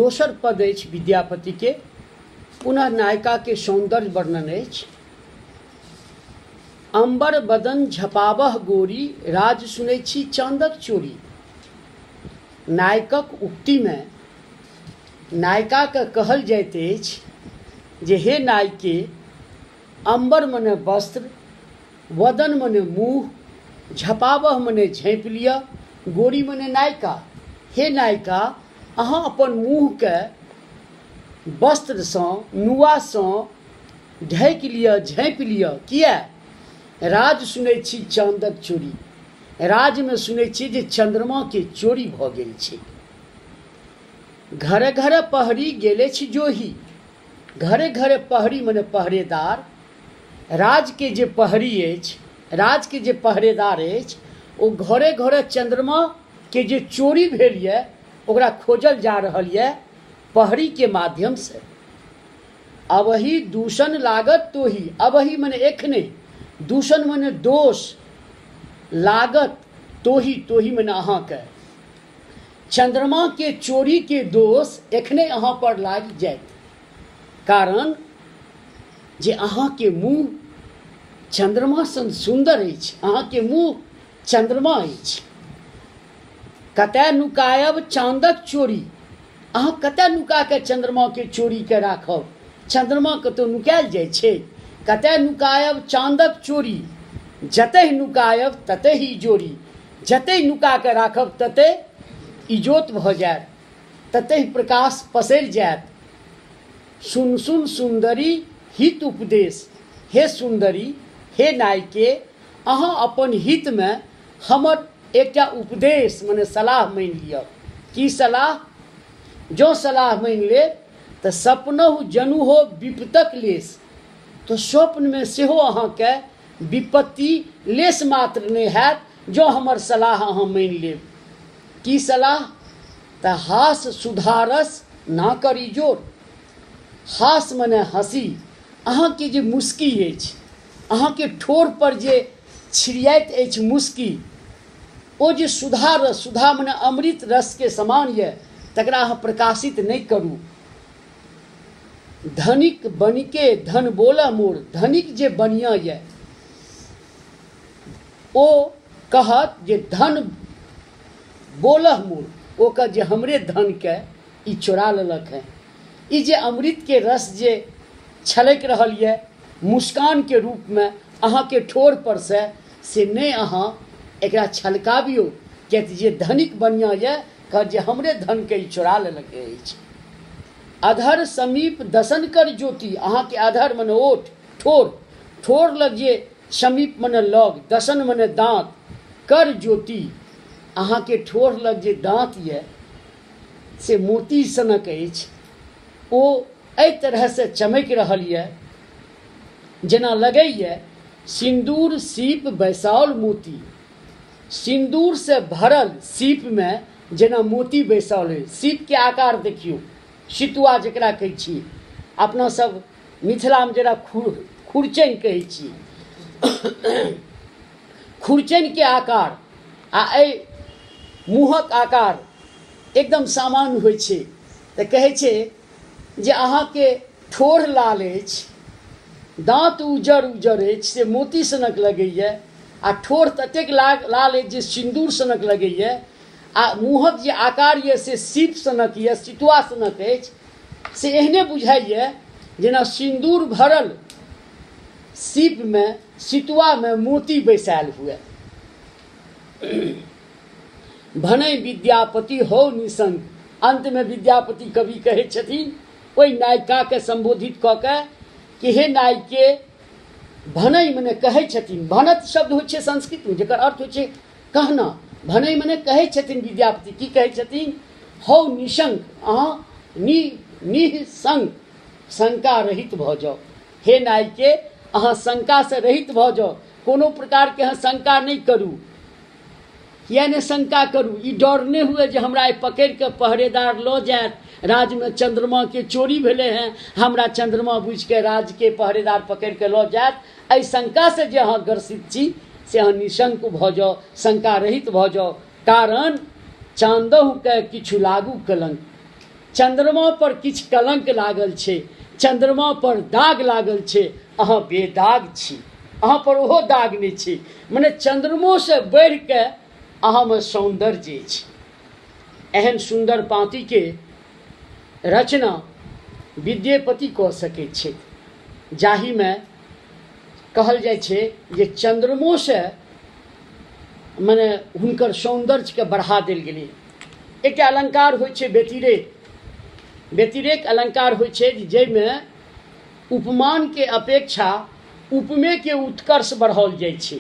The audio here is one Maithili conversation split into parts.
दोसर पद अछि विद्यापति के, पुनः नायिका के सौंदर्य वर्णन अछि। अंबर बदन झपाबह गोरी, राज सुनै छी चांदक चोरी। नायकक उक्तिमे नायिकाके कहल जाइत अछि जे हे नायिके, अंबर मने वस्त्र, वदन मने मुँह, झपाबह मने झाँपि लिअ, गोरी मने नायिका। हे नायिका, अहाँ अपन मुँहके वस्त्रसँ, नुआसँ ढकि लिअ, झाँपि लिअ। किया? राज सुनै छी चाँदक चोरी। राजमे सुनै छी जे चंद्रमाके चोरी भऽ गेल छै। घरे घरे पहरी गेले छी जोही। घरे घरे पहरी मने पहरेदार। राजके जे पहरी अछि, राजके जे पहरेदार अछि, ओ घरे घरे चंद्रमाके जे चोरी भेल यऽ ओकरा खोजल जा रहल यऽ पहरीके माध्यमसँ। अबही दूषण लागत तोही। अबही मने एखने, दूषण मने दोष, लागत तोही, तोही मने अहाँके। चंद्रमा के चोरी के दोष एखने अहाँ पर लागि जायत, कारण जे अहाँके मुँह चंद्रमा सन सुन्दर अछि, अहाँके मुँह चंद्रमा अछि। कतय नुकायब चाँदक चोरी। अहाँ कतय नुका के चंद्रमा के चोरी के राखब? चंद्रमा कतौ नुकायल जाइ छै? कतय नुकायब चाँदक चोरी, जतहि नुकायब ततहि इजोरी। जतहि नुका के राखब ततहि इजोत भऽ जायत, ततहि प्रकाश पसरि जायत। सुन सुन सुन्दरी हित उपदेश। हे सुन्दरी, हे नायिके, अहाँ अपन हितमे हमर एकटा उपदेश मने सलाह मानि लिअ। की सलाह? जँ सलाह मानि लेब तऽ सपनहु जनु हो विपतक लेश। तऽ स्वप्नमे सेहो अहाँके विपत्ति लेश मात्र नहि हैत जँ हमर सलाह अहाँ मानि लेब। की सलाह? तऽ हास सुधारस ना करी जोर। हास मने हँसी। अहाँके जे मुस्की अछि, अहाँके ठोर पर जे छिड़ियाइत अछि मुस्की, ओ जे सुधा रस, सुधा मने अमृत रस के समान यऽ, तकरा अहाँ प्रकाशित नहि करू। धनिक बनिके धन बोलऽ मोर। धनिक जे बनिया यऽ ओ कहत जे धन बोलह मोर। ओ कहत जे हमरे धनके ई चोरा लेलक हेँ। ई जे अमृतके रस जे छलकि रहल यऽ मुस्कानके रूपमे अहाँके ठोर पर से नहि अहाँ एकरा छलकाबियौ, किएक जे धनिक बनिया यऽ कहत जे हमरे धनके ई चोरा लेलक अछि। अधर समीप दसन कर ज्योति। अहाँके अधर मने ओठ, ठोर, ठोर लग जे समीप मने लग, दसन मने दाँत, कर ज्योति, अहाँके ठोर लग जे दाँत यऽ से मोती सनक अछि, ओ एहि तरहसँ चमकि रहल यऽ जेना लगैए सिन्दूर सीप बैसाओल मोती। सिन्दूरसँ भरल सीपमे जेना मोती बैसाओल अछि। सीपके आकार देखियौ, सितुआ जकरा कहै छी अपना सब मिथिलामे, जकरा खुरचनि कहै छी, खुरचनिके आकार आ एहि मुँहक आकार एकदम सामान्य होइ छै। तऽ कहै छै जे अहाँके ठोर लाल अछि, दाँत उज्जर उज्जर अछि से मोती सनक लगैए, आ ठोर ततेक लाल अछि जे सिन्दूर सनक लगैए, आ मुँहक जे आकार यऽ से सीप सनक यऽ, सितुआ सनक अछि, से एहने बुझाइए जेना सिन्दूर भरल सीपमे, सितुआमे मोती बैसायल हुए। भनै विद्यापति हो निसंग। अंतमे विद्यापति कवि कहै छथिन ओहि नायिकाके संबोधित कऽ के कि हे नायिके, भनै मने कहै छथिन। भनत शब्द होइ छै संस्कृतमे जकर अर्थ होइ छै कहना। भनै मने कहै छथिन विद्यापति। की कहै छथिन? हौ निशंक, अहाँ निःशंक, शंका रहित भऽ जाउ। हे नायिके, अहाँ शंकासँ रहित भऽ जाउ, कोनो प्रकारके अहाँ शंका नहि करू। किया नहि शंका करू? ई डर नहि हुए जे हमरा आइ पकड़ि कऽ पहरेदार लऽ जायत, राजमे चंद्रमाके चोरी भेलै हेँ, हमरा चंद्रमा बुझिके राजके पहरेदार पकड़ि कऽ लऽ जायत। एहि शंकासँ जे अहाँ ग्रसित छी से अहाँ निशंक भऽ जाउ, शंका रहित भऽ जाउ। कारण चाँदहुके किछु लागू कलंक। चन्द्रमा पर किछु कलंक लागल छै, चन्द्रमा पर दाग लागल छै, अहाँ बेदाग छी, अहाँ पर ओहो दाग नहि छै। मने चन्द्रमोसँ बढ़िके अहाँमे सौन्दर्य अछि। एहन सुन्दर पाँतिके रचना विद्यापति कऽ सकैत छथि, जाहिमे कहल जाइ छै जे चन्द्रमोसँ मने हुनकर सौन्दर्यके बढ़ा देल गेलै। एकटा अलङ्कार होइ छै व्यतिरेक। व्यतिरेक अलङ्कार होइ छै जाहिमे उपमानके अपेक्षा उपमेके उत्कर्ष बढ़ाओल जाइ छै।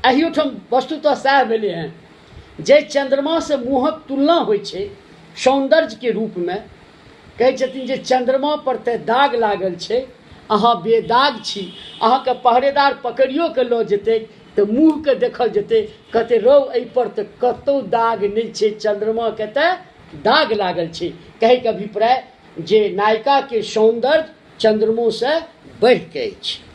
एहिओठाम वस्तुतः सएह भेलै हँ। जाहि चन्द्रमासँ मुँहक तुलना होइ छै सौन्दर्यके रूपमे, कहै छथिन जे चन्द्रमा पर तऽ दाग लागल छै, अहाँ बेदाग छी, अहाँके पहरेदार पकड़ियो के लऽ जेतै तऽ मुँहके देखल जेतै, कहतै रौ एहिपर तऽ कतहु दाग नहि छै, चन्द्रमाके तऽ दाग लागल छै। कहैके अभिप्राय जे नायिकाके सौन्दर्य चन्द्रमोसँ बढ़िके अछि।